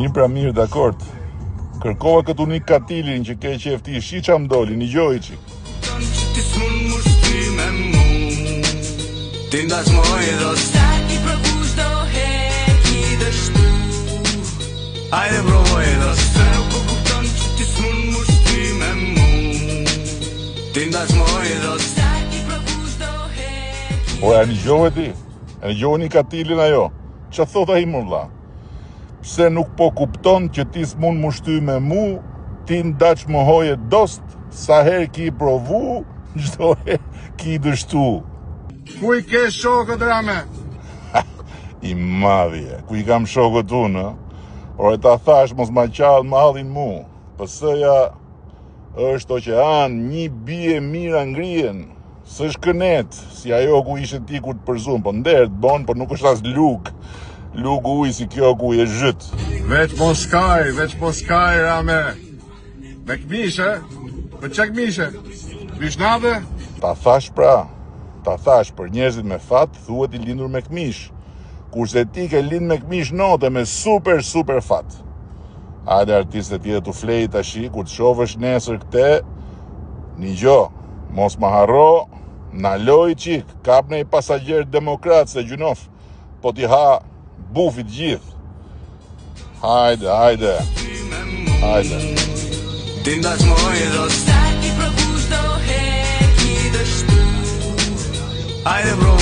Mirë pra mirë, dakord. Kërkova këtu Nik Katilin që ke qef ti, shi ça më doli, nigjoi çik. Ti s'mund mu shty me mu Ti ndash moj do Sa ki provu çdo herë ki dështu Ajde provoj do Se nuk po kupton që ti s'mund mu shty me mu Ti ndash moj do Sa ki provu çdo herë ki Ore, a nigjove ti? A nigjove Nik Katilin ajo? Ça thot ai më vlla? Pse nuk po kupton që ti s'mund mu shty me mu, ti n'daç më hoje dost, sa herë ki provu, çdo herë ki dështu. Ku i ke shokët Rame? I madh je, ku i kam shokët unë, ë? Ore ta thash mos ma qall mallin mu. PS-ja është oqean, një bie mira ngrihen. S'është kënet, si ajo ku ishe ti kur të përzun, po nder të bon, po nuk është as lug. Lug ujë si kjo ku je zhyt. Veç mos kaj, veç mos kaj Rame. Me këmishe, me çe këmishe? Këmish nate? Ta thash pra, ta thash për njerëzit me fat, thuhet i lindur me këmish. Kurse ti ke lind me këmish note me super super fat. Hajde artiste tjetër tu flej tashi, kur të shofësh nesër këte, nigjo, mos më harro, naloj çik, kap nej pasagjer demokrat se gjynof, po t'i ha bufi të gjithë. Hajde, hajde, hajde. Ti ndash moj do Sa ki provu çdo herë ki dështu Ajde provoj.